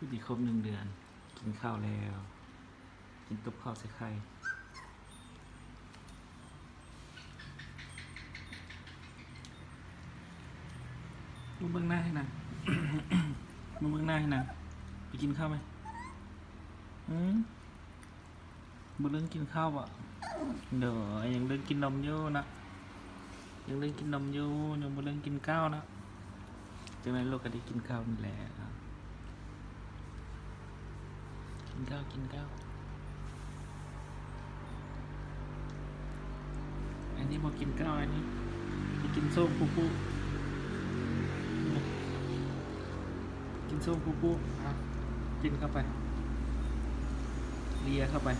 ພິທີຄົບໜຶ່ງເດືອນ ກິນເຂົ້າແລ້ວ ກິນຕົບເຂົ້າໃສ່ໄຂ່. ມາເບິ່ງໜ້າໃຫ້ນາ ມາເບິ່ງໜ້າໃຫ້ນາ ໄປກິນເຂົ້າໄໝ? ອືມ ບໍ່ເລີ້ງກິນເຂົ້າບໍ? ໂດຍ ຍັງເລີ້ງກິນນົມຢູ່ເນາະ ຍັງເລີ້ງກິນນົມຢູ່ ຍັງບໍ່ເລີ້ງກິນເຂົ້າເນາະ. ຈັ່ງໃດລູກກໍໄດ້ກິນເຂົ້ານີ້ແຫຼະ ກິນເຂົ້າ ກິນເຂົ້າ. ອັນນີ້ບໍ່ກິນເຂົ້າ ອັນນີ້ໄປກິນໂຊມພຸໆ ກິນໂຊມພຸໆ ເອົາ ກິນເຂົ້າໄປ ເລຍເຂົ້າໄປ.